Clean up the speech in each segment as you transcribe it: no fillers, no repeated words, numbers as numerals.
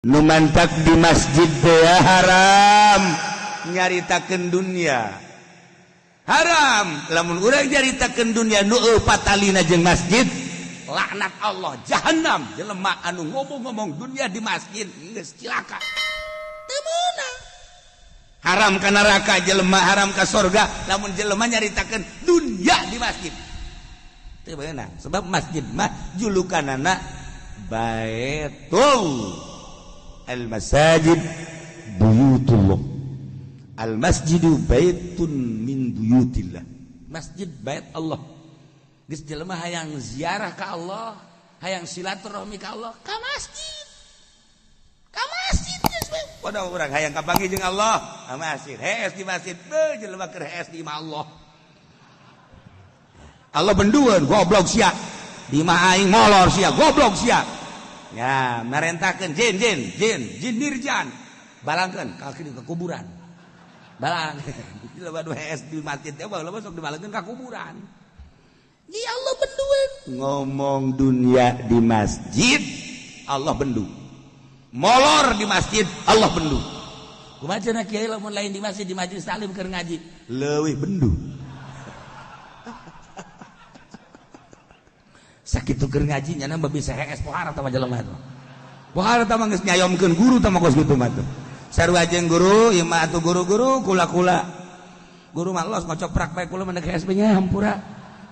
Nu mantak di masjid teh haram nyaritakeun dunia. Haram lamun urang nyaritakeun dunia nu eupat talina jeung masjid, laknat Allah, jahanam jelema anu ngomong-ngomong dunia di masjid geus cilaka. Teu meunang. Haram ka neraka jelema, haram ka sorga lamun jelema nyaritakeun dunia di masjid. Teu meunang sebab masjid mah julukanana Baitul al-masajid buyutullah. Al-masjidu baitun min buyutillah. Masjid bait Allah. Geus jelema hayang ziarah ka Allah, hayang silaturahmi ka Allah, ka masjid. Ka masjid geus we. Padahal urang hayang kapanggih jeung Allah, ka masjid. Hees di masjid, beuh jelema keur hees di imah Allah. Allah bendueun goblok sia. Di imah aing molor sia, goblok sia. Ya, merentahkeun jin jin jin jin nirjan. Balangkeun ka ke kuburan. Balang. Jelema nu hees di masjid teh baheula sok dibalangkeun ka kuburan. Di Allah bendueun. Ngomong dunia di masjid, Allah bendu. Molor di masjid, Allah bendu. Kumaha cenah kiai lamun lain di masjid, di majelis taklim keur ngaji, leuwih bendu. Sakitu keur ngaji nya mah bisa hees pohara tah jelema teh. Pohara tah geus nyayomkeun guru tah kos kitu mah tuh. Sarua jeung guru, ieu mah atuh guru-guru kula-kula. Guru mah los ngocoprak bae kula mah hees nya hampura.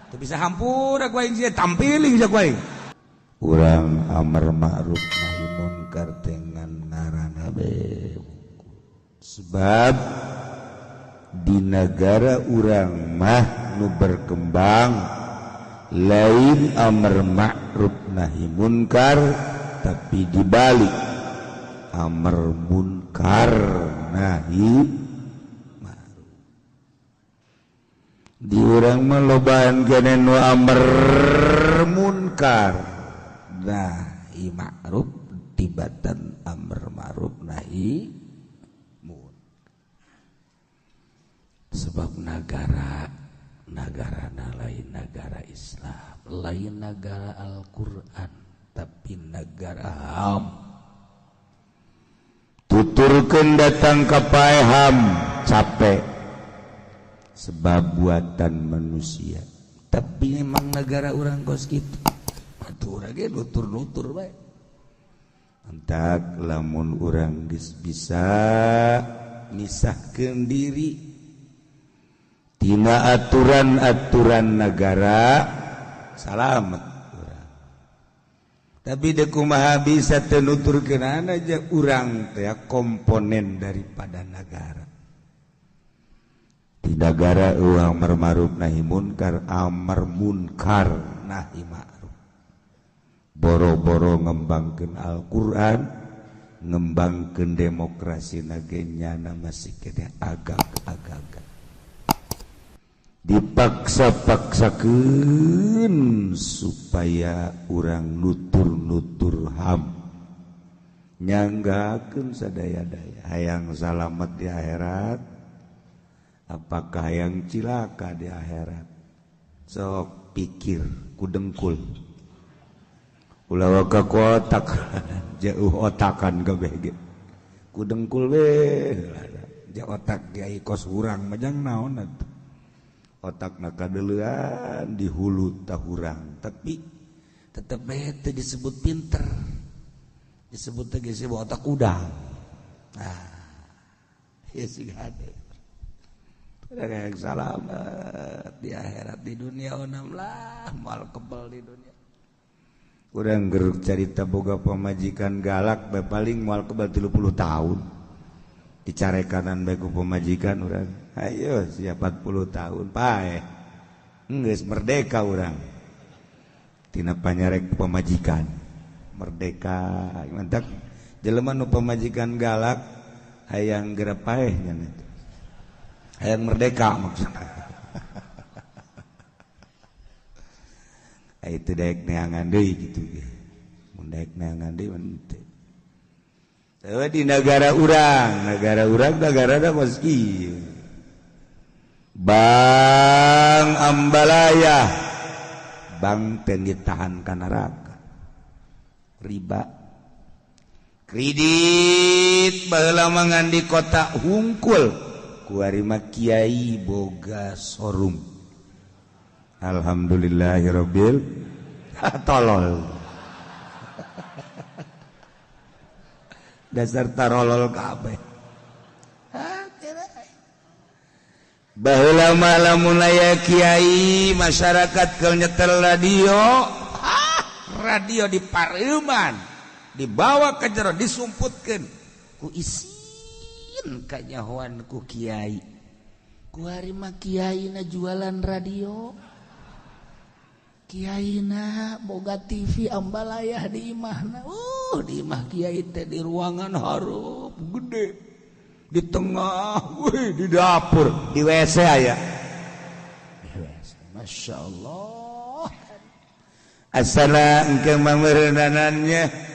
Teu bisa hampura ku aing sia tampiling sia ku aing. Urang amar ma'ruf nahi munkar dengan ngaranna be. Sebab di negara urang mah nu berkembang lain amar ma'ruf nahi munkar, tapi dibalik amar munkar nahi ma'ruf. Di urang mah lobaan kene nu amar munkar nahi ma'ruf tibatan amar ma'ruf nahi munkar. Sebab negara lain negara Islam, lain negara Al-Quran, tapi negara HAM. Tuturkeun datang ka paeham capek sebab buatan manusia. Tapi memang negara urang kos kitu. Atuh urang ge nutur-nutur bae. Entak lamun urang geus bisa misahkeun diri tina aturan-aturan negara, salamet urang. Tapi deuk kumaha bisa teu nuturkeun aja urang teh komponen daripada negara. Di negara urang amar ma'ruf nahi munkar, amar munkar nahi ma'ruf. Boro-boro ngembangkeun Al-Qur'an, ngembangkeun demokrasi nage nyana masih keneh agak-agagan. Dipaksa-paksakeun supaya urang nutur-nutur HAM, nyanggakeun sadaya-daya hayang salamet di akhirat, apakah hayang cilaka di akhirat. Sok pikir ku dengkul, ulah waka ku otak, jauh otakan kabeh ge ku dengkul we ja otak kiai kos urang mah jang naon atuh. Otak nakadeuleuan di hulu tahurang, tapi tetep bae teu disebut pinter, disebut teh geus otak udang. Nah, ieu sih hade. Ada yang salamet di akhirat, di dunia onam lah moal kebel di dunia. Urang geruk carita boga pamajikan galak bae paling moal kebel 30 tahun. Dicarekanan bae ku pamajikan urang. Ayo siap 40 tahun pae. Geus merdeka urang. Tina panyarek pamajikan. Merdeka. Mantak jelema nu pamajikan galak hayang geura paeh nya itu. Hayang merdeka maksudna. Itu daek neangan deui kitu ge. Mun daek neangan deui mun teu. Di negara urang, negara kos kieu. Bang Ambalaya, bang teh ditahan ka neraka. Riba. Kredit baheula mah ngan di kota hungkul, kuari mah kiai boga showroom. Alhamdulillahirabbil tolol. Dasar tarolol kabeh. Baheula mah lamun aya kiai masyarakat keur nyetel radio, radio di pareuman dibawa ke jero disumputkeun ku isin kanyahoan ku kiai. Kuari mah kiai na jualan radio, kiai na boga TV ambalayah di imahna. Di imah kiai teh di ruangan hareup gede, di tengah, wih, di dapur, di WC aya. Di WC, Masya Allah. Asala engke mameureunannya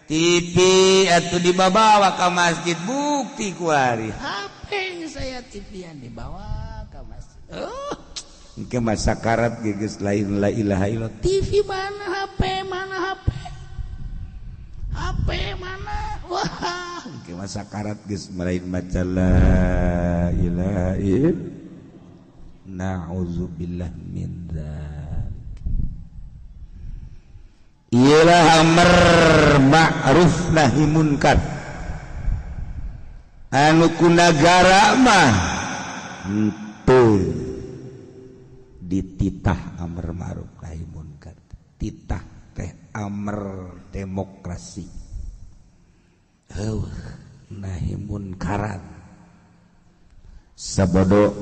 TV atuh dibawa ka masjid, bukti kuari. HP saya TV-an dibawa ka masjid. Engke masa karat geus lain la ilaha illallah. TV mana, HP mana, HP. HP mana? Wah, engke masa karat geus lain maca la ilaha illallah. Na'udzubillah min dzalik. Ialah amar ma'ruf nahi munkar. Anu ku nagara mah henteu dititah amar ma'ruf nahi munkar. Titah teh amar demokrasi. Heuh, nahi munkaran. Sabodo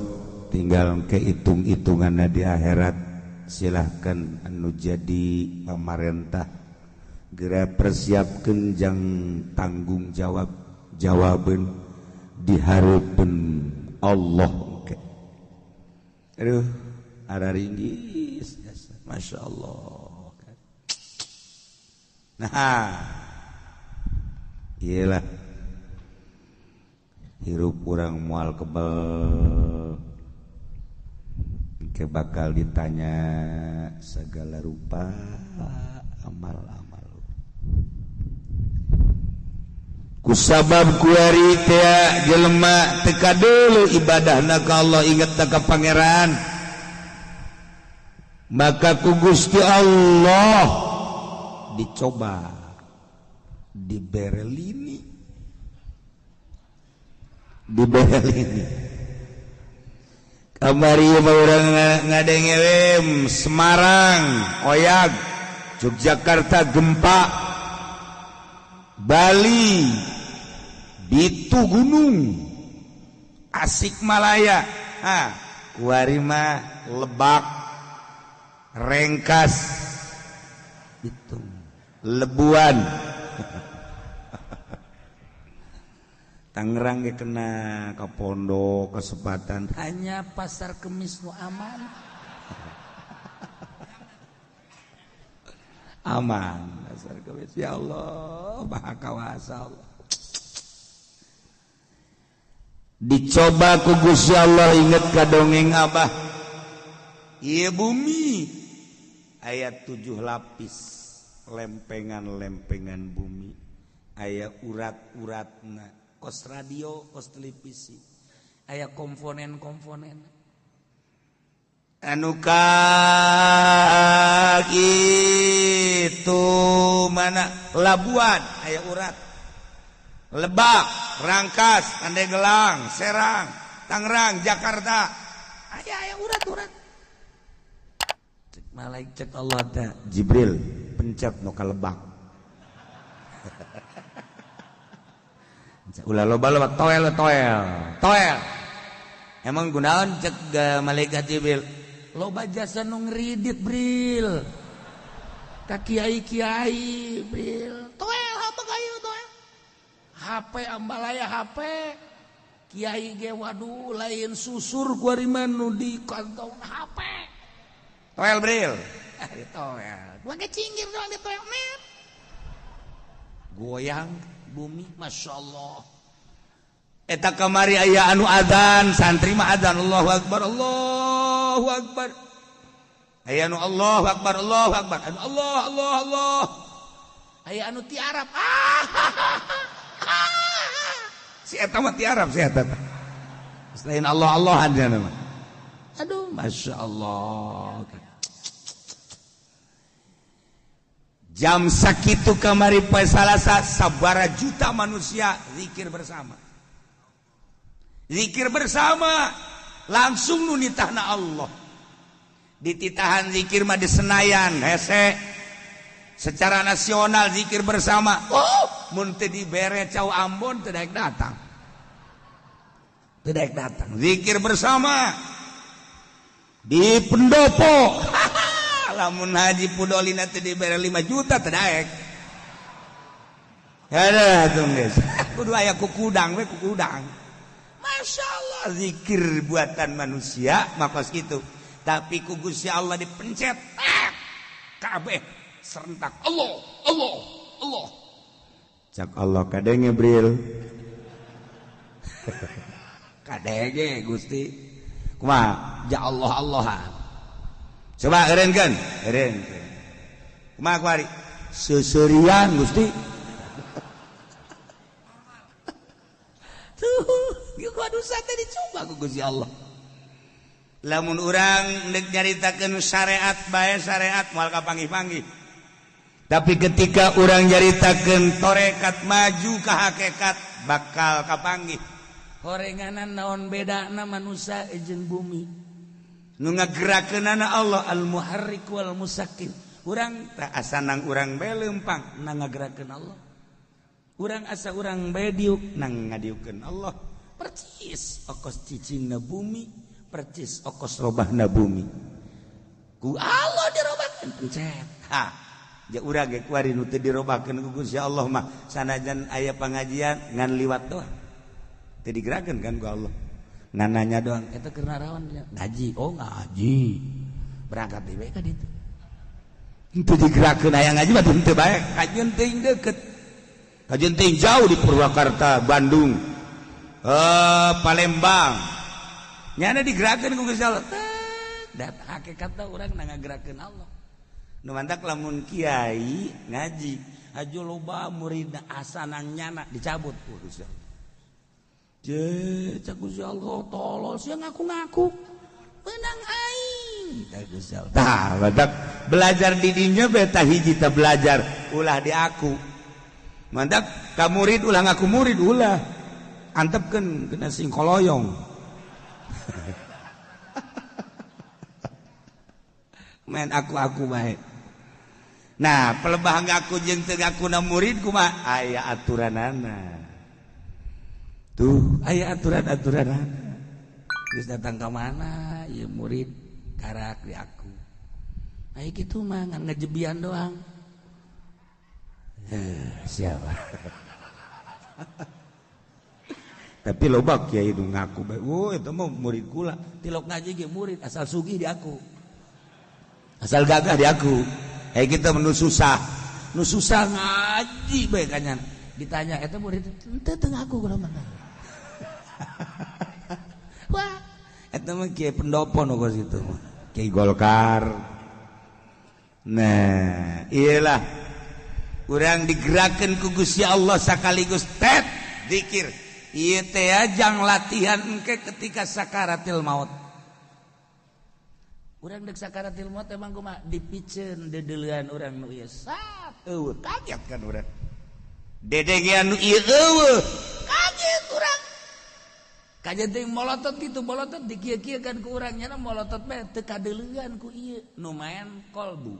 tinggal kehitung-hitunganna di akhirat. Silahkan anu jadi pamarentah geura persiapkeun jang tanggung jawab jawabeun di hareupeun Allah. Aduh, ara ringgis jasa. Masya Allah. Nah, iyalah hirup urang moal kebel, ke bakal ditanya segala rupa amal-amal. Kusabab kuari teh jelema teka dulu ibadahna ka Allah, inget ka pangeran, maka ku Gusti Allah dicoba diberelini, diberelini. Kamari urang ngadenge Semarang oyag, Yogyakarta gempa, Bali Bitu gunung, Asik Malaya, kuari mah Lebak, Rengkas, Bitung, Lebuan. Tangerang ge kena ke pondok kesempatan hanya pasar Kemis nu aman. Aman pasar Kemis, ya Allah maha kawasa Allah. Dicoba ku Gusti Allah, inget ka dongeng Abah. Ieu bumi aya 7 lapis lempengan-lempengan bumi, aya urat-uratna, kos radio, kos televisi, aya komponen-komponen. Anu ka itu mana Labuan aya urat, Lebak, Rangkas, Pandeglang, Serang, Tangerang, Jakarta, aya aya urat-urat. Cek malaikat cek Allah teh Jibril pencet nu ka Lebak. Ulah loba-loba toel toel toel. Emang gunaon cek malaikat Jibril? Loba jasa nu ngridit Bril. Ka kiai-kiai Bril. Toel apa kayu toel? HP ambalaya HP. Kiai ge waduh lain susur kuari mah nu di kantong HP. Toel Bril. Di toel. Gua ge cinggir doang di toel net. Goyang bumi, Masya Allah. Eta kamari aya anu adzan, santri mah adzan Allahu Akbar, Allahu Akbar. Aya anu Allahu Akbar, Allahu Akbar, anu Allah, Allah, Allah. Aya anu tiarap. Si eta mah tiarap si eta. Selain Allah Allahan dia mah. Aduh, masya Allah. Jam sakitu kamari poe Salasa sabara juta manusia zikir bersama. Zikir bersama langsung nu nitahna Allah. Dititahan zikir mah di Senayan hese. Secara nasional zikir bersama. Oh, mun teu dibere cau Ambon teu daek datang. Teu daek datang. Zikir bersama di pendopo. Lamun Haji Pudolina teu dibere 5 juta teu daek. Ada tuh guys. Kudu aya kukudang we kukudang. Masya Allah zikir buatan manusia makos gitu. Tapi ku Gusti Allah dipencet. Kabeh serentak Allah Allah Allah. Cak Allah kadenge Bril. Kadenge Gusti. Kumaha? Ja Allah Allah. Coba eureunkeun, eureunkeun. Kumaha kuari? Seuseurian Gusti. Tuh, ieu dosa teh dicoba ku Gusti Allah. Lamun urang deuk nyaritakeun syariat bae syariat moal kapanggih-panggih. Tapi ketika urang nyaritakeun tarekat maju ka hakikat bakal kapanggih. Horenganan naon bedana manusia jeung bumi. Nu ngagerakeunana Allah al-muharrik wal musakkin. Urang tah asa nang urang bae leumpang nang ngagerakeun Allah. Urang asa urang bae diuk nang ngadiukeun Allah. Percis okos cicingna bumi, percis okos robahna bumi. Ku Allah dirobakeun pencet. Ha. Ja urang ge kuari nu teu dirobakeun ku Gusti Allah mah sanajan aya pangajian ngan liwat doang. Teu digerakeun kan ku Allah. Ngan nanya doang, eta keur naraon ngaji. Oh ngaji. Berangkat deui bae ka ditu. Henteu digerakeun aya ngaji mah henteu bae. Kajeun teuing deukeut. Kajeun teuing jauh di Purwakarta, Bandung. Palembang. Nyana digerakeun ku Gusti Allah. Dat hakikatna urang na ngagerakeun Allah. Nu mantak lamun kiai ngaji, aju loba murid asa nang nyana dicabut ku Gusti Allah. Je, cak Gusti Allah tolol sia ngaku-ngaku. Menang aing. Tah Gusti Allah. Tah, mantak belajar di dinya beta hiji teh belajar ulah di aku. Mantak ka murid ulah ngaku murid ulah. Antepkeun kena sing koloyong. Main aku-aku bae. Nah, pelebah ngaku jeung teu ngakuna murid kumaha? Aya aturanana. Tuh, aya aturan-aturanana. Geus datang ka mana ieu murid karak di aku. Aya kitu mah ngan ngejebian doang. Siapa? Tapi loba kiai nu ngaku bae, "Oh, eta mah murid kula." Tilok ngaji ge murid asal sugih di aku. Asal gagah di aku. Kita menu susah. Nu susah ngaji bae kanyan. Ditanya eta murid henteu teu ngaku kula mah. Wah, eta mah kiai pendopo nu kos kitu mah. Kiai Golkar. Nah, iyalah. Urang digerakkeun ku Gusti Allah sakaligus tet zikir. Ieu teh jang latihan engke ketika sakaratil maut. Urang dek sakaratil maut emang kumaha dipiceun dedeulean urang nu ieu sat eueuh kaget kan urang. Dedengean nu ieu eueuh kaget urang. Kajeun teh molotot kitu molotot dikieu-kieu kan ku urang nya molotot bae teu kadeuleuan ku ieu nu maen kolbu.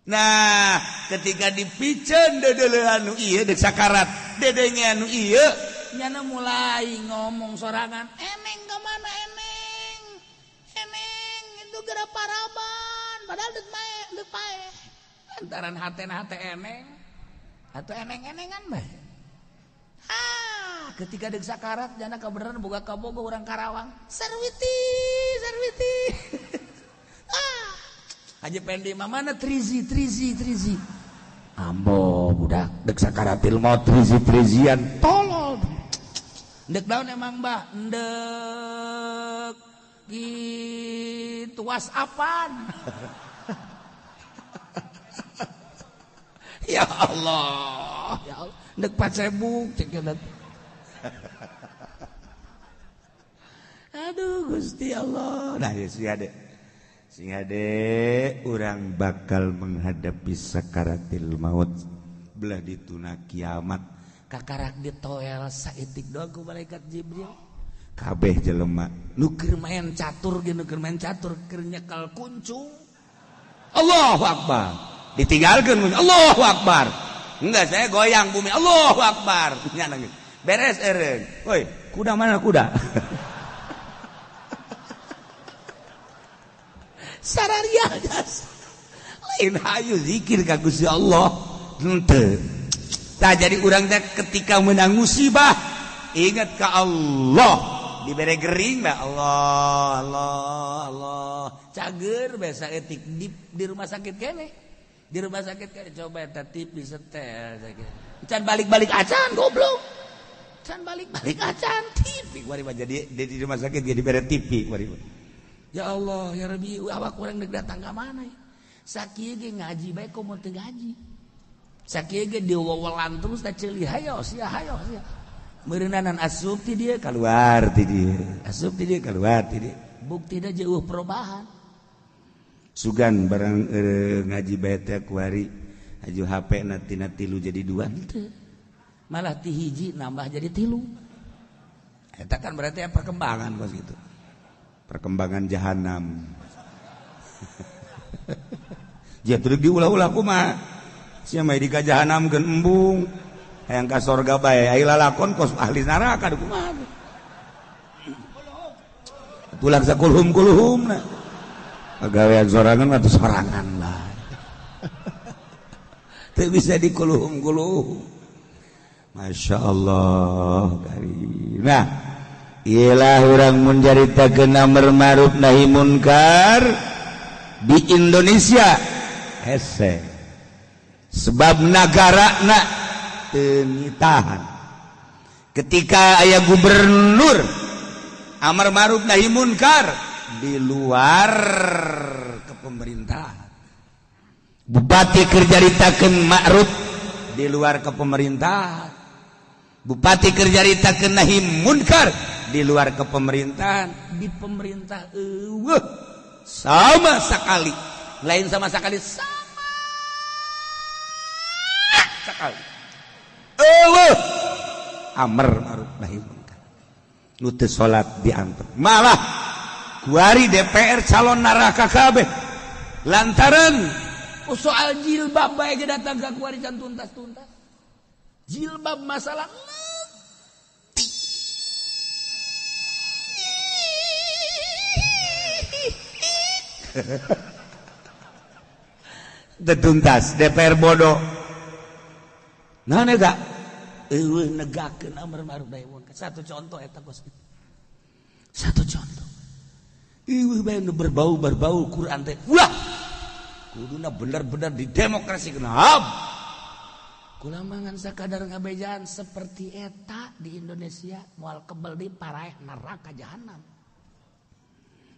Nah, ketika dipiceun dedeulean nu ieu dek sakarat, dedengean nu ieu nyana mulai ngomong sorangan, eneng ke mana eneng? Eneng itu geura paraban, padahal deuk mae, deuk pae. Lantaran hatena hate eneng atau eneng-enengan bae. Ah, ketika deuk sakarat jana kabeneran boga kabogo urang Karawang. Sarwiti, sarwiti. Ah, Haji Pendi mah mana trizi, trizi, trizi. Ambo budak deuk sakaratil maut trizi trizian tolol. Ndek daun emang bah, ndek gitu whatsappan. Ya Allah, ya Allah, ndek pacebuk cek. Aduh Gusti Allah. Nah ya sing ade. Sing ade urang bakal menghadapi sakaratil maut belah dituna kiamat. Kakarak ditoel saeutik doang ku malaikat Jibril. Kabeh jelema nu keur main catur ge nu keur main catur keur nyekel kuncung. Allahu Akbar. Ditinggalkeun Allahu Akbar. Enggak, saya goyang bumi Allahu Akbar. Beres eureun. Woi, kuda mana kuda? Sararia jas. Lain hayu zikir ka Gusti Allah. Henteu. Tah jadi urang teh ketika menang musibah ingat ka Allah. Dibere gering bah Allah Allah Allah. Cager biasa etik di rumah sakit kene. Di rumah sakit kene coba eta TV setel sakit. Can balik-balik acan goblok. Can balik-balik acan TV kuari mah jadi di rumah sakit ge dibere TV kuari mah. Ya Allah, ya Rabbi, awak kurang dek datang ka mana ya? Sakieu ge ngaji bae komo teu ngaji. Sakieu ge diwewelan terus teh ceuli hayo sia hayo sia. Meureunanan asup ti dieu kaluar ti dieu. Asup ti dieu kaluar ti dieu. Buktina jauh perubahan. Sugan barang ngaji bae teh kuari aju HP na tina 3 jadi 2 henteu. Malah ti hiji nambah jadi 3. Eta kan berarti perkembangan kos gitu. Perkembangan jahanam. Dia terus diulah-ulah kumaha. Sia mah di ka jahanam geun embung. Hayang ka sorga bae, ai lalakon kos ahli neraka kumaha. Tulang sakulhum-kulhum na. Pagawean sorangan mah sorangan lah. Teu bisa dikuluhum-kuluhum. Masya Allah karim. Nah, ialah orang mencaritakeun amar ma'ruf nahi munkar di Indonesia hese sebab nagarana teu nitahan. Ketika aya gubernur amar ma'ruf nahi munkar di luar kepemerintahan, bupati keur caritakeun ma'ruf di luar kepemerintahan, bupati keur caritakeun nahi munkar di luar kepemerintahan, di pemerintah eueuh sama sekali, lain sama sekali, sama sekali eueuh amar ma'ruf nahi munkar. Nu teu salat diantep, malah kuari DPR calon neraka kabeh lantaran soal jilbab bae ge datang ka kuari can tuntas-tuntas. Jilbab masalah tuntas DPR bodoh. Nah nega eueuh negakeun amar ma'ruf nahi munkar. Satu contoh eta kos. Satu contoh. Eueuh bae nu berbau-berbau Quran teh. Ulah. Kuduna bener-bener didemokrasikeun. Hab. Kulamangan sakadar ngabejaan seperti eta di Indonesia moal kebel di paraeh neraka jahanam.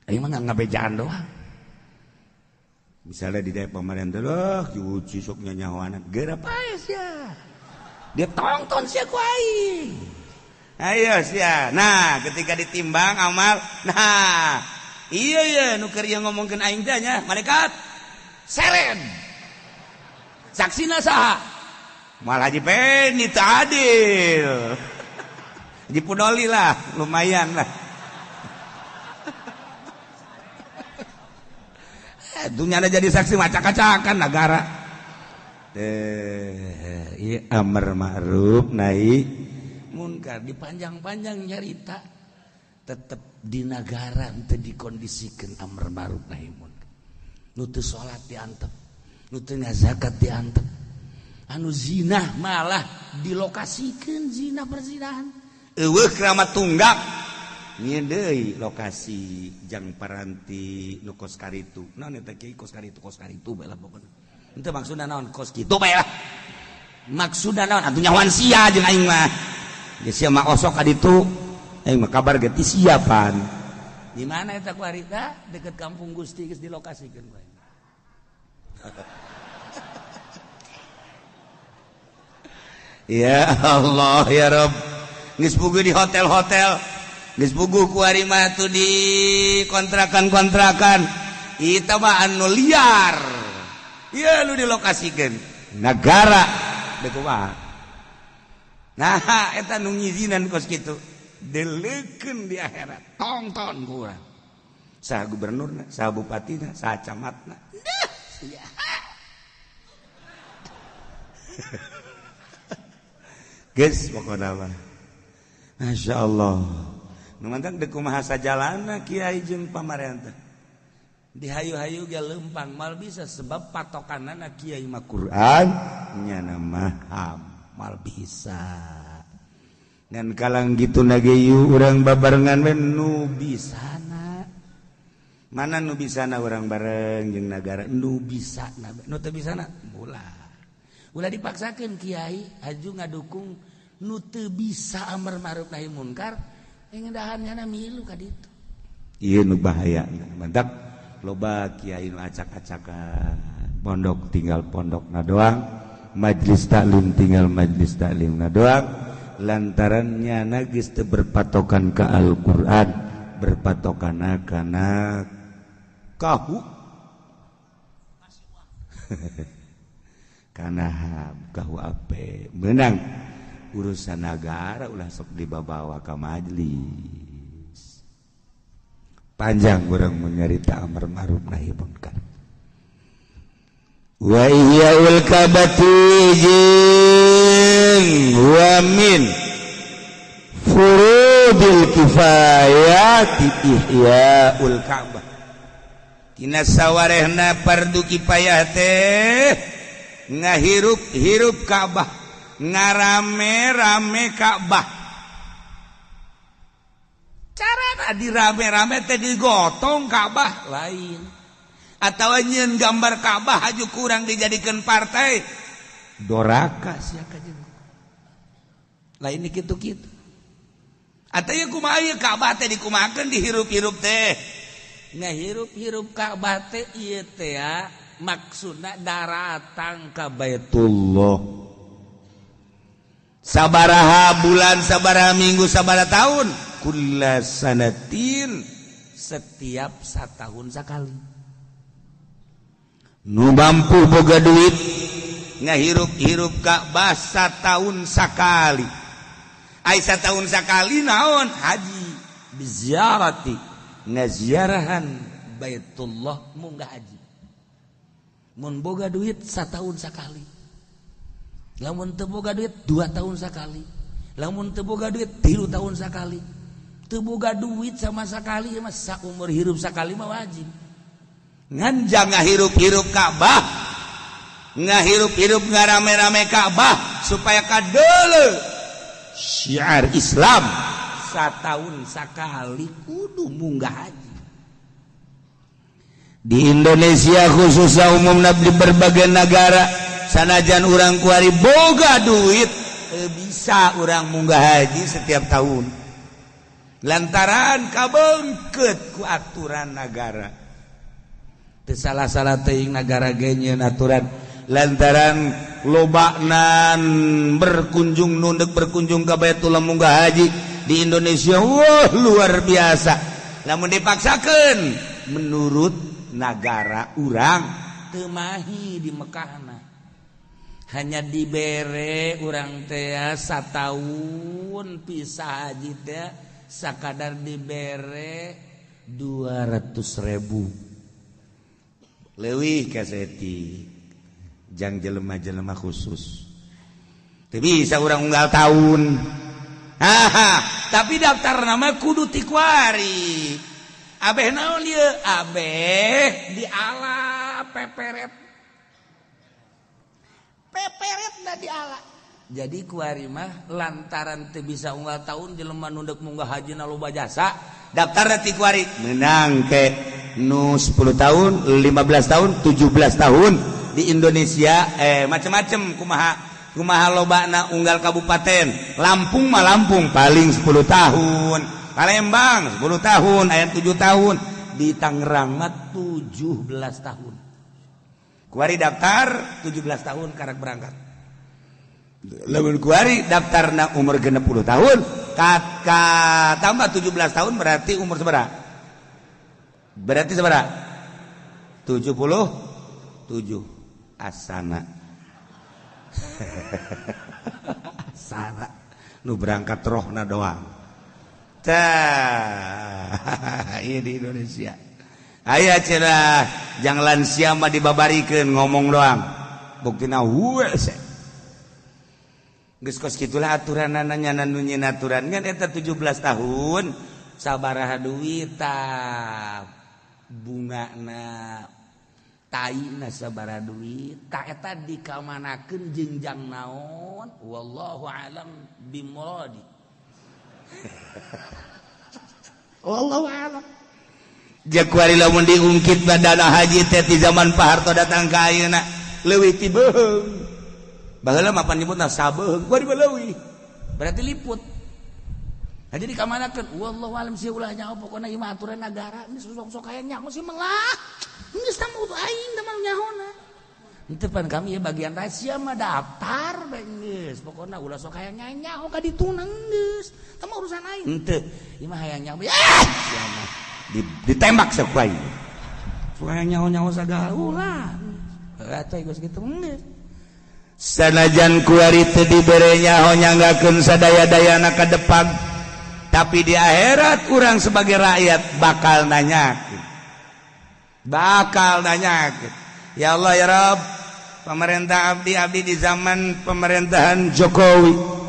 Aing mah ngabejaan doang. Misalnya di daerah pemerintah loh, diuji sok nyanyahoanan, geura pae sia. Dia tonton sia ku aing. Ayo sia. Nah, ketika ditimbang amal, nah, iya iya nu keur ieu ngomongkeun aing teh nya, malaikat seren. Saksina saha? Malah Haji Peni teu adil. Haji Pudoli lah, lumayan lah. Dunia ada jadi saksi macak-macakan negara. Iya amar ma'ruf nahi munkar dipanjang-panjang nyarita tetep di negara teu dikondisikeun amar ma'ruf nahi munkar. Nu teu salat diantep, nu teu ngazakat diantep, anu zina malah dilokasikeun zina perzinahan. Eueuh keramat tunggak nyeun deui lokasi jang paranti nu kos karitu. Naon eta kieu kos karitu bae lah pokona. Henteu maksudna naon kos kitu bae lah. Maksudna naon atuh nyawan sia jeung aing mah. Geus sia mah osok ka ditu. Aing mah kabar ge ti siapan. Di mana eta ku harita? Deket Kampung Gusti geus dilokasikeun ku aing. Ya Allah ya Rob, geus puguh di hotel-hotel, geus puguh kuari mah tuh di kontrakan-kontrakan. Itu mah anu liar. Ieu nu dilokasikeun negara deuk kumaha. Nah, eta nu ngizinan kos kitu. Deleukeun di akhirat. Tongton ku urang. Saha gubernurna, saha bupatina, saha camatna. Dah, sia. Geus pokona mah. Masya Allah. Nu mantap deuk kumaha sajalana kiai jeung pamarentah. Dihayu-hayu ge leumpang mal bisa sebab patokanana kiai mah Quran nyana mah mal bisa. Ngan kalang gitu nage yu urang babarengan we nu bisana. Mana nu bisana urang bareng jeung nagara nu bisana, nu teu bisana ulah. Ulah dipaksakeun kiai haju ngadukung nu teu bisa amar ma'ruf nahi munkar ngedahan nyana milu ka ditu. Ieu nu bahaya. Mantak loba kiai nu acak-acakan, pondok tinggal pondokna doang, majlis taklim tinggal majlis taklimna doang, lantaran nyana geus teu berpatokan ka Al-Qur'an, berpatokanna kana kahu. Karena KUAP menang urusan negara ulah sok dibawa ka majelis. Panjang urang menyarita amar ma'ruf nahi munkar. Wa ihyaul kabati jeung wa min furudil kifayati ihyaul Ka'bah. Tina sawarehna fardu kifayah teh ngahirup-hirup Ka'bah, ngarame-rame Ka'bah. Carana dirame-rame teh digotong Ka'bah lain. Atawa nyieun gambar Ka'bah haju kurang dijadikeun partai. Doraka sia ka jeung. Lain kitu-kitu. Atawa kumaha ieu Ka'bah teh dikumahakeun dihirup-hirup teh. Ngahirup-hirup Ka'bah teh ieu teh ya. Maksudna daratang ka Baitullah. Sabaraha bulan, sabaraha minggu, sabaraha tahun, kulla sanatin, setiap satahun sakali. Nu mampu boga duit ngahirup-hirup Ka'bah satahun sakali. Ai satahun sakali naon? Haji biziarati, ngaziarahan Baitullah munggah haji. Mun boga duit satahun sakali, lamun teu boga duit 2 tahun sakali, lamun teu boga duit 3 tahun sakali, teu boga duit sama sakali mah saumur hirup sakali mah wajib. Ngan jangan hirup-hirup Ka'bah, ngahirup-hirup ngarame-rame Ka'bah supaya kadeuleu syiar Islam satahun sakali kudu munggah haji. Di Indonesia khususnya umumnya di berbagai negara sanajan urang kuari boga duit bisa urang munggah haji setiap tahun lantaran kabengket ku aturan negara. Teu salah-salah teuing negara ge nyieun aturan lantaran lobaknan berkunjung nundek berkunjung ka Baitullah munggah haji di Indonesia wah luar biasa. Lamun dipaksakeun menurut nagara urang teu mahi di Mekahna, hanya dibere urang teh satahun pisah haji teh sakadar dibere 200.000 leuwih kaseti jang jelema-jelema khusus teu bisa urang unggal tahun. Haha, tapi daftar nama kudu ti kuari. Abeh naon ieu? Abeh diala peperet. Peperet da diala. Jadi kuari mah lantaran teu bisa unggal tahun jelema nu deuk munggah haji na loba jasa, daftar ti kuari menang ke nu 10 tahun, 15 tahun, 17 tahun di Indonesia macem-macem kumaha kumaha lobana unggal kabupaten. Lampung mah Lampung paling 10 tahun. Palembang 10 tahun, aya 7 tahun, di Tangerang mah 17 tahun. Kuari daftar 17 tahun karak berangkat. Lamun kuari daftarna umur 60 tahun, ka tambah 17 tahun berarti umur sabaraha? Berarti sabaraha? 77. Asana. Asana. Nu berangkat rohna doang. Tah, ieu di Indonesia. Aya cenah jang lansia mah dibabarikeun ngomong doang. Buktina hese. Geus kos kitulah aturanana, nyana nu nyieun aturan kan eta 17 tahun sabaraha duit tah, bungana taina sabaraha duit tah, eta dikamanakeun jeung jang naon, wallahu alam bimuradi, wallahu alam. Jakuari lamun diungkit dana haji teh ti zaman Pak Harto datang ka ayeuna leuwih ti beuheung. Baheula mah pan nyebutna sabeuheung, kuari mah leuwih. Berarti liput. Nah, jadi kamanakeun, wallahu alam, sia ulah nyaho, pokona ieu mah aturan negara, geus sok-sok aya nyaho sih melah. Geus tah mah aing teh mah nyahona. Henteu pan kami ya bagian rahasia mah daftar bae geus. Pokona ulah sok aya nyaho ka dituna geus. Tah mah urusan aing. Henteu, ieu mah hayang nyaho. Ah, sia mah ditembak sok aing. Sok hayang nyaho-nyaho sagala ulah. Atuh geus kitu geus. Sanajan kuari teu dibere nyaho nyanggakeun sadaya-dayana ka depan, tapi di akhirat urang sebagai rakyat bakal nanyakeun. Bakal nanyakeun. Ya Allah ya Rabb, pemerintah abdi, abdi di zaman pemerintahan Jokowi.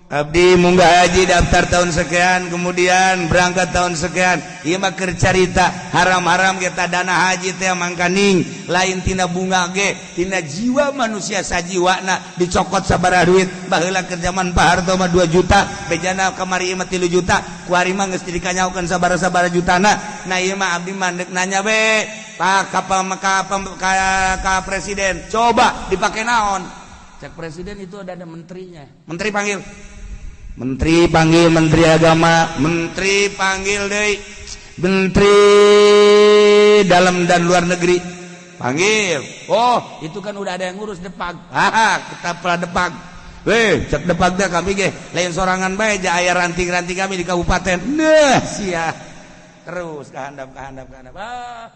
Abdi munggah haji daftar tahun sekian, kemudian berangkat tahun sekian. Ieu mah keur carita haram-haram kita dana haji teh mangkaning lain tina bunga ge, tina jiwa manusia sajiwana dicokot sabaraha duit. Baheula keur zaman Pak Harto mah 2 juta, bejana kamari mah 3 juta, kuari mah geus dikanyaokeun sabaraha-sabaraha jutana. Nah, ieu mah abdi mah deuk nanya be, Pak ka, ka, ka, ka presiden, coba dipake naon? Cek presiden itu ada menterinya. Menteri panggil. Menteri panggil menteri agama, menteri panggil deui, menteri dalam dan luar negeri panggil. Oh, itu kan udah ada yang ngurus Depag. Ah, kita pernah Depag. Weh, cek Depag dah kami ge lain sorangan bae ja, aya ranting-ranting kami di kabupaten. Nah, sia. Terus kehandap kehandap kehandap. Ah,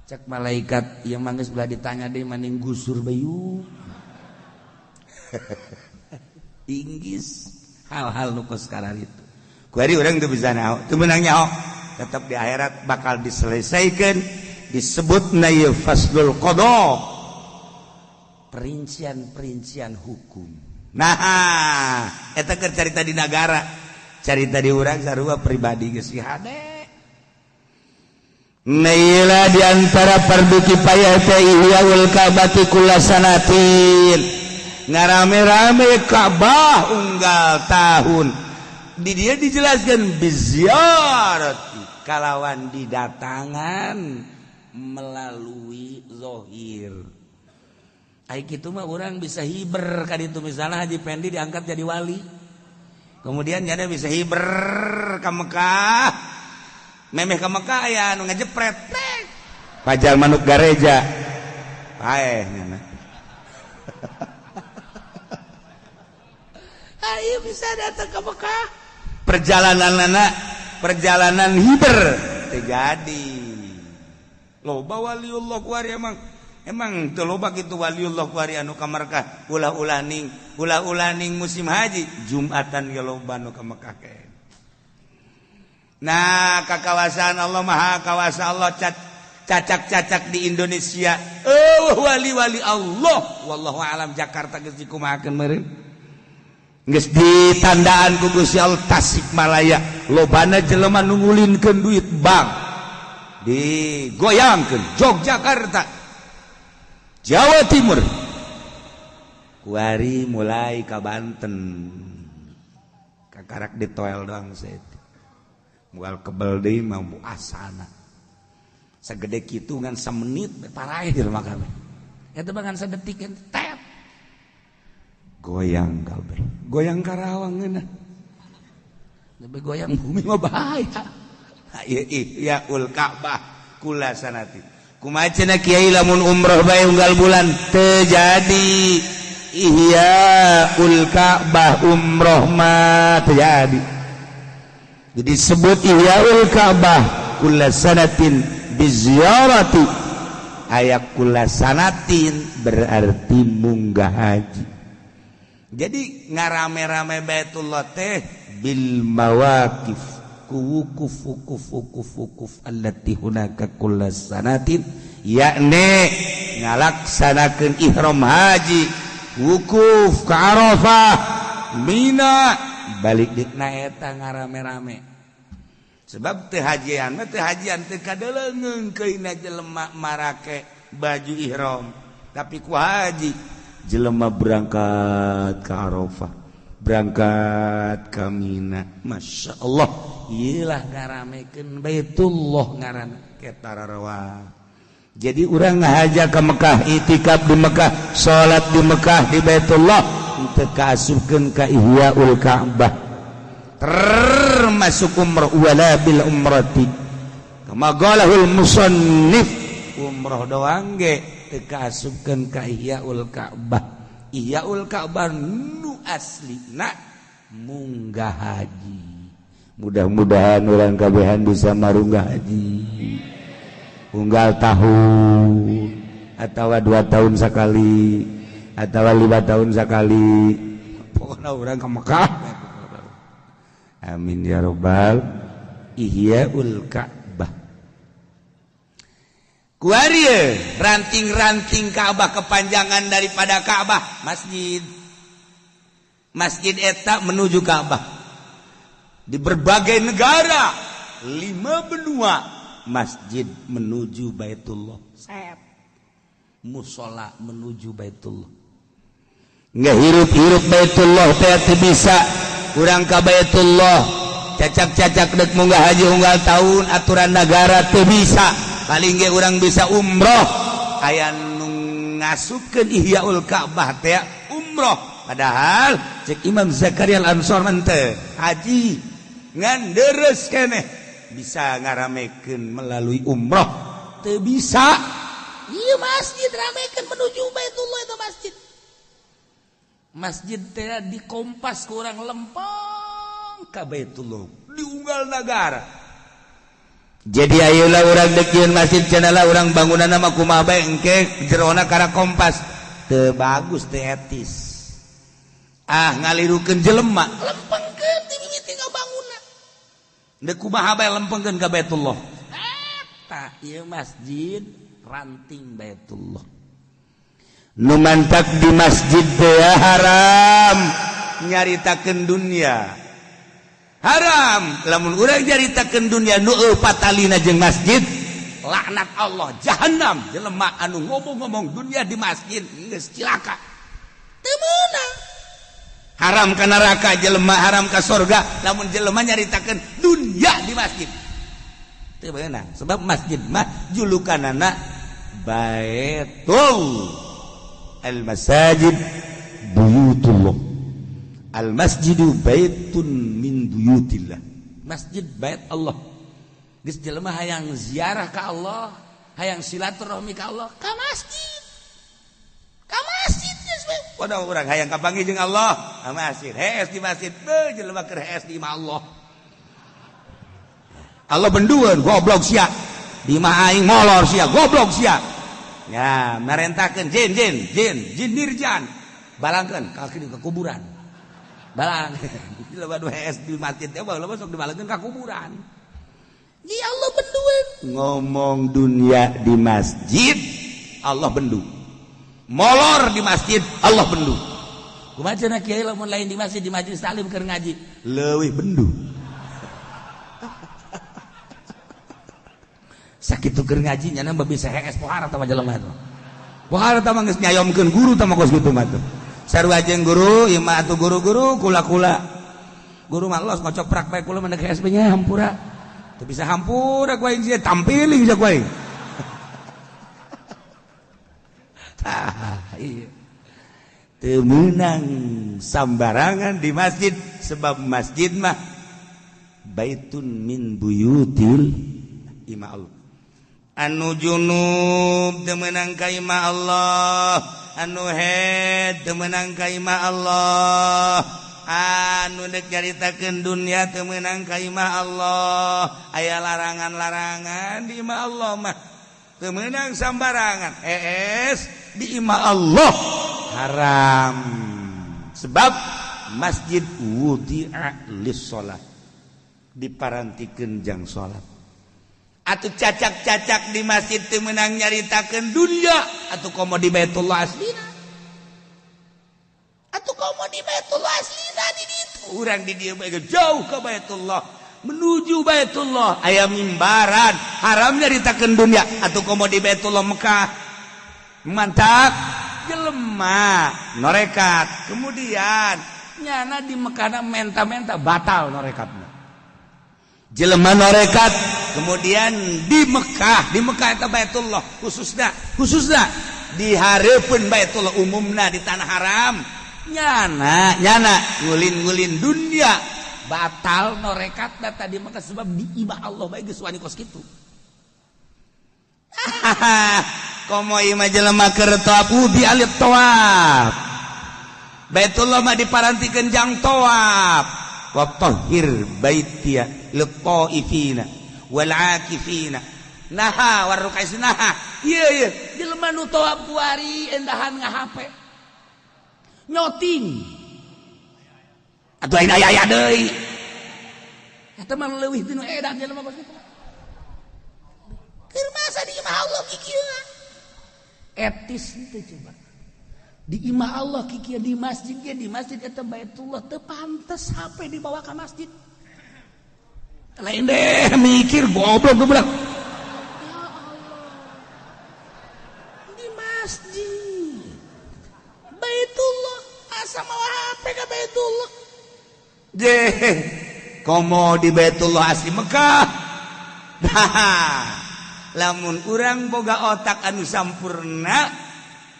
cek malaikat yang mangges belah ditanya deui maning gusur bayu. Inggis hal-hal nu kos itu. Kuari urang teu bisa nyaho, teu meunang nyaho. Tetap di akhirat bakal diselesaikan, disebut na ieu faslul qada. Perincian-perincian hukum. Nah, eta keur carita di nagara, carita di urang sarua pribadi geus hade. Naila di antara fardu kifayah teh ihyaul Ka'bati kulla sanatin, ngarame-rame Ka'bah unggal tahun. Di dia dijelaskan biziarati, kalawan didatangan melalui zohir. Ai kitu mah orang bisa hiber ka ditu, misalnya Haji Pendi diangkat jadi wali, kemudian nyana bisa hiber ka Mekah, memeh ka Mekah aya anu ngejepret pajal manuk gareja paeh nyana. Ayo bisa datang ke Mekah, perjalanan anak perjalanan hiber terjadi. Loba waliullah kuari, emang emang teu loba kitu waliullah kuari anu ka Mekah, ulah-ulah ning ulah-ulah ning musim haji, Jumatan ge loba nu ka Mekah ke. Nah, kakawasaan Allah Maha Kawasa, Allah cacak-cacak di Indonesia. Oh, wali-wali Allah, wallahu alam Jakarta geus dikumahakeun meureun. Geus ditandaan ku Gusti Allah Tasikmalaya lobana jelema nu ngulinkeun duit bank digoyangkeun, Yogyakarta, Jawa Timur, kuari mulai ka Banten, kakarak ditoel doang saeutik. Moal kebel deui mah asana segede kitu ngan samenit paraeh di rumah kami eta mah ngan sedetik tet goyang kabeh, goyang Karawang ngeunah lebih goyang bumi mah bahaya. Ieu ihyaul Ka'bah kula sanati. Kumaha cenah kiai lamun umroh bae unggal bulan? Teu jadi. Ihyaul Ka'bah umroh mah terjadi. Jadi sebut Ihyaul Ka'bah kulla sanatin biziyarati, aya kulla sanatin berarti munggah haji. Jadi ngarame-rame Baitullah teh bil mawaqif ku wukuf wukuf wukuf wukuf allati hunaka kulla sanatin, yakni ngalaksanakeun ihram haji, wukuf ke Arafah, Mina, balik dikna eta ngarame-rame. Sebab teu hajian mah teu hajian teu kadeleungeung keuna jelema marake baju ihram, tapi ku haji jelema berangkat ke Arafah, berangkat ke Mina. Masya Allah, iyalah ngaramekeun Baitullah ngaranna ketararawa. Jadi urang ngahaja ke Mekah, itikaf di Mekah, salat di Mekah di Baitullah, teu kaasupkeun ka Ihyaul Ka'bah, termasuk umrah wala bil umrati kama qalahul musannif. Umrah doang ge teu kaasupkeun ka Ihyaul Ka'bah. Ihyaul Ka'bah nu aslina munggah haji. Mudah-mudahan urang kabehan bisa marunggah haji unggal tahun atau 2 tahun sekali atau 5 tahun sekali, pokoknya orang ke Mekah. Amin ya robbal. Ihyaul Ka'bah kuari ranting-ranting Ka'bah, kepanjangan daripada Ka'bah masjid. Masjid eta menuju Ka'bah di berbagai negara, 5 benua masjid menuju Baitullah, sep musola menuju Baitullah. Nggak hirup-hirup Baitullah teh bisa urang ka Baitullah cacak-cacak dek munggah haji unggal tahun, aturan negara teu bisa. Paling ge urang bisa umroh, aya nu ngasupkeun Ihyaul Ka'bah teh umroh, padahal cek Imam Zakaria Al-Ansor mah teu haji ngan deres keneh bisa ngaramekeun melalui umroh teu bisa. Ieu masjid ramekeun menuju Baitullah itu masjid. Masjid teh dikompas ku urang lempeng ka Baitullah diunggal nagara. Jadi ayolah urang deukieun masjid cenah lah urang bangunanna mah kumaha bae engke jerona kana kompas teu bagus, teu etis. Ah, ngalirukeun jelema lempengkeun ti mimiti ngabangunna. Deuk kumaha bae lempengkeun ka Baitullah. Eta ieu masjid ranting Baitullah. Nu mantak di masjid teh haram nyaritakeun dunia. Haram lamun urang nyaritakeun dunia nu eupatalina jeung masjid, laknat Allah, jahanam jelema anu ngomong-ngomong dunia di masjid geus cilaka. Teu meunang. Haram ka neraka jelema, haram ka sorga lamun jelema nyaritakeun dunia di masjid. Teu meunang sebab masjid mah julukanana Baitul al-masajid buyutullah. Al-masjidu baitun min buyutillah. Masjid bait Allah. Geus jelema hayang ziarah ka Allah, hayang silaturahmi ka Allah, ka masjid. Ka masjid geus we. Wadah urang hayang kapanggih jeung Allah, ka masjid. Hees di masjid, beuh jelema keur hees di imah Allah. Allah bendueun goblok sia. Di imah aing molor sia, goblok sia. Ya, merentahkeun jin jin jin jin nirjan. Balangkeun ka ke kuburan. Balang. Jelema nu hees di masjid teh baheula sok dibalangkeun ka kuburan. Ji Allah bendueun. Ngomong dunia di masjid, Allah bendu. Molor di masjid, Allah bendu. Kumaha cenah kiai lamun lain di masjid, di majelis taklim keur ngaji, leuwih bendu. Sakitu keur ngaji nya mah bisa hees pohara tah jelema teh. Pohara tah mah geus nyayomkeun guru tah mah kos kitu mah tuh. Sarua jeung guru, ieu mah atuh guru-guru kula-kula. Guru mah los ngocok prak bae kula mah deuk hees nya hampura. Teu bisa hampura ku aing sia tampiling sia ku aing. Tah iya. Teu meunang sambarangan di masjid sebab masjid mah baitun min buyutil ima Allah. Anu junub teu meunang ka imah Allah, Anu head teu meunang ka imah Allah. Anu dek nyaritakeun dunya teu meunang ka imah Allah. Aya larangan-larangan di imah Allah mah. Teu meunang sambarangan. Es di imah Allah haram. Sebab masjid wudi'a lis-shalah, diparantikeun jang salat. Atuh cacak-cacak di masjid teu meunang nyaritakeun dunya, atuh komo di Baitullah aslina. Atuh komo di Baitullah aslina di ditu. Urang di dieu bae jauh ka Baitullah, menuju Baitullah aya mimbaran, haram nyaritakeun dunya, atuh komo di Baitullah Mekah. Mantap jelema norekat, kemudian nyana di Mekah menta-menta batal norekatna. Jelema norekat kemudian di Mekah, di Mekah eta Baitullah khususna, khususna di hareupeun Baitullah umumna di tanah haram, nyana nyana ngulin-ngulin dunia batal norekat data di Mekah sebab di imah Allah bae geus wani kos kitu. Komo ieu mah jelema keur tawaf di alit tawaf. Baitullah mah diparantikeun jang tawaf. Wa tahhir baitiya lit-taifina wal akifina. Naha warukais naha. Ieu ieu jelema nu tawaf kuari endahan nga-HP. Nyoting. Atuh aing aya-aya deui. Eta mah leuwih tinu edan jelema kos kitu. Keur masa di imah Allah kikieu. Etis teu coba. Di imah Allah kikieu, di masjid ge, di masjid eta Baitullah teu pantes HP dibawa ka masjid. Lain deh mikir goblok goblok. Ya Allah. Di masjid Baitullah asa mawa HP ka Baitullah. Deh, komo di Baitullah asli Mekah. Nah, lamun urang boga otak anu sampurna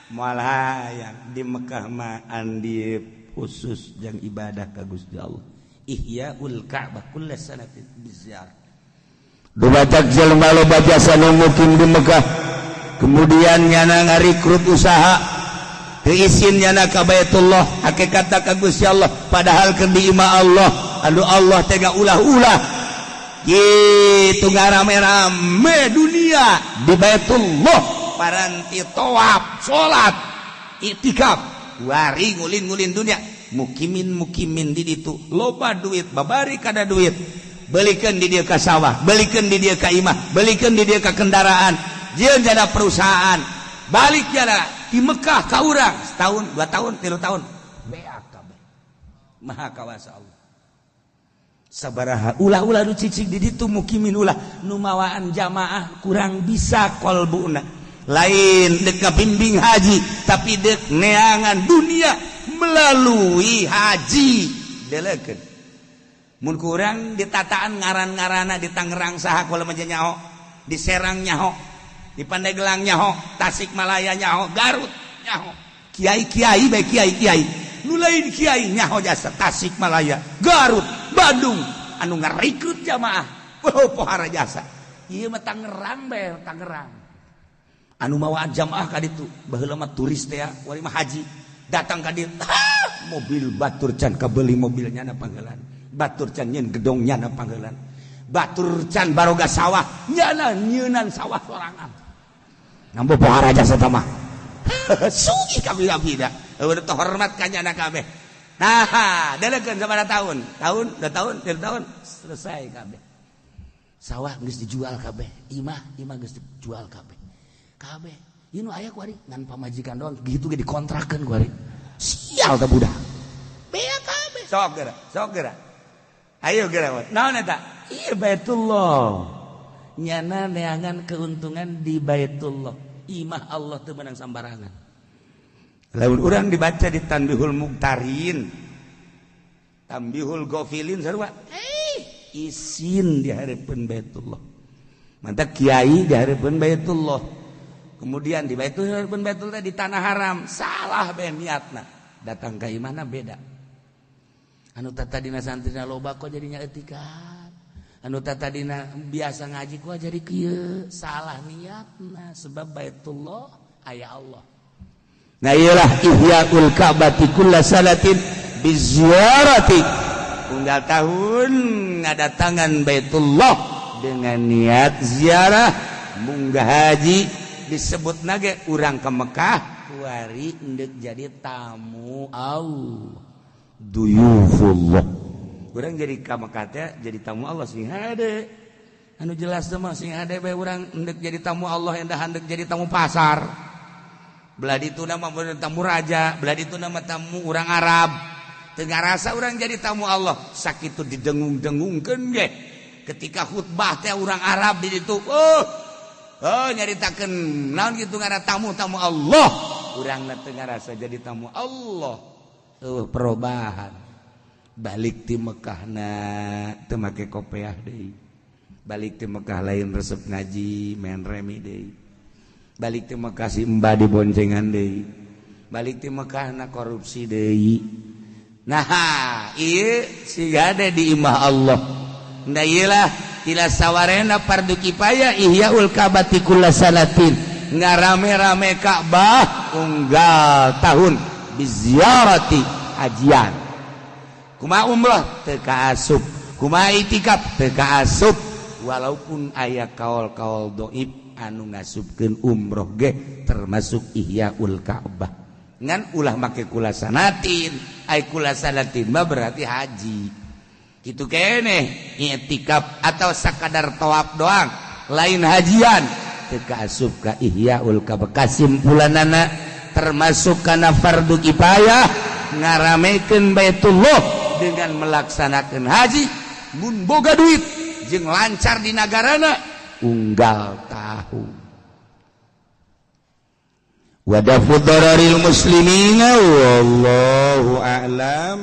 moal hayang di Mekah mah andi khusus jang ibadah ka Gusti Allah. Ihyaul Ka'bah kulla sanatin biziarah. Dumatak jelema loba jasa nu mukim di Mekah, kemudian nyana ngarikrut usaha teu isin nyana ka Baitullah, hakikatna ka Gusti Allah, padahal keur di imah Allah anu Allah teh ulah-ulah gitu ngarame-rame dunia di Baitullah paranti tawaf salat iktikaf wari ngulin-ngulin dunia mukimin-mukimin di ditu loba duit babari kada duit belikeun di dieu ka sawah, belikeun di dieu ka imah, belikeun di dieu ka kendaraan, jieun jana perusahaan, balik jana di Mekah ka urang setahun 2 tahun 3 tahun beak kabeh. Maha kawasa Allah. Sabaraha ulah-ulah nu cicing di ditu mukimin ulah nu mawaan jamaah kurang bisa kolbuna lain dek bimbing haji tapi dek neangan dunia melalui haji delekeun. Mun kurang ditataan ngaran-ngarana di Tangerang saha kula mah nyaho, di Serang nyaho, di Pandeglang nyaho, Tasikmalaya nyaho, Garut nyaho, kiai-kiai bae kiai-kiai nu lain kiai nyaho jasa Tasikmalaya, Garut, Bandung anu ngarekrut jamaah. Oh, pohara jasa. Ieu mah Tangerang bae Tangerang. Anu mawa jamaah ka ditu baheula mah turis teh wali mah haji datang ka ditu, mobil batur can kabeli mobilnya na panggelan, batur can nyeun gedong nya na panggelan, batur can baroga sawah nyana nyeunan sawah sorangan. Ngambo pohara jasa tah mah. Sugih kabeh da. Udah hormat ka nyana kabeh. Nah, delekeun sabaraha tahun? Tahun, 2 tahun, 3 tahun selesai kabeh. Sawah geus dijual kabeh, imah imah geus dijual kabeh. Kabeh. Ieu nu aya kuari ngan pamajikan doang gitu ge dikontrakeun kuari. Sial teh budak. Bea kabeh. Sok geura, sok geura. Ayo geura. Naon eta? Ieu Baitullah. Nyana neangan keuntungan di Baitullah. Imah Allah teu meunang sambarangan. Lamun urang dibaca di Tanbihul Muktarin, Tanbihul Ghafilin sarua. Isin di hareupeun Baitullah. Mantap kiai di hareupeun Baitullah. Kemudian di Baitullah hareupeun Baitullah di tanah haram, salah bae niatna. Datang ka imahna beda. Anu tadina santrina loba kok jadinya etikat. Anu tadina biasa ngaji kok jadi kieu, salah niatna sebab Baitullah aya Allah. Nah, iyalah ihyaul ka'bati kulla sanatin biziarati, unggal tahun ngadatangan Baitullah dengan niat ziarah, munggah haji. Disebut nage urang ke Mekah kuari endek jadi tamu Allah, duyufullah. Urang jadi ka Mekah teh jadi tamu Allah. Sing hade anu jelas mah, sing hade bae urang endek jadi tamu Allah, endah endek jadi tamu pasar. Belah itu nama tamu raja, belah itu nama tamu orang Arab. Tengah rasa orang jadi tamu Allah. Sakitu didengung-dengungkeun ge ketika khutbah teh orang Arab di ditu, oh oh, nyaritakeun naon gitu ngaran tamu-tamu Allah. Urang teu ngarasa jadi tamu Allah. Oh, perubahan balik ti Mekah na teu make kopeah deui. Balik ti Mekah lain resep ngaji, main remi deui. Balik ti Mekah si mbah diboncengan deui. Balik ti Mekah na korupsi deui. Nah, ieu siga ada di imah Allah. Nah, iyalah tila sawarena fardu kifayah ihyaul ka'bati kulla sanatin, ngarame-rame Ka'bah unggal tahun, biziarati, hajian. Kumaha umroh teu kaasup, kumaha itikaf teu kaasup, walaupun aya kaol-kaol doib anu ngasupkeun umroh ge termasuk ihyaul Ka'bah, ngan ulah make kulla sanatin. Ai kulla sanatin mah berarti haji gitu kene. I'tikaf atau sakadar tawaf doang lain hajian, teu kaasup ka ihyaul Ka'bah. Kasimpulanana, termasuk kana fardu kifayah ngaramekeun Baitullah dengan melaksanakan haji mun boga duit jeung lancar di nagarana unggal tahun. Wadafu dararil muslimina, wallahu a'lam.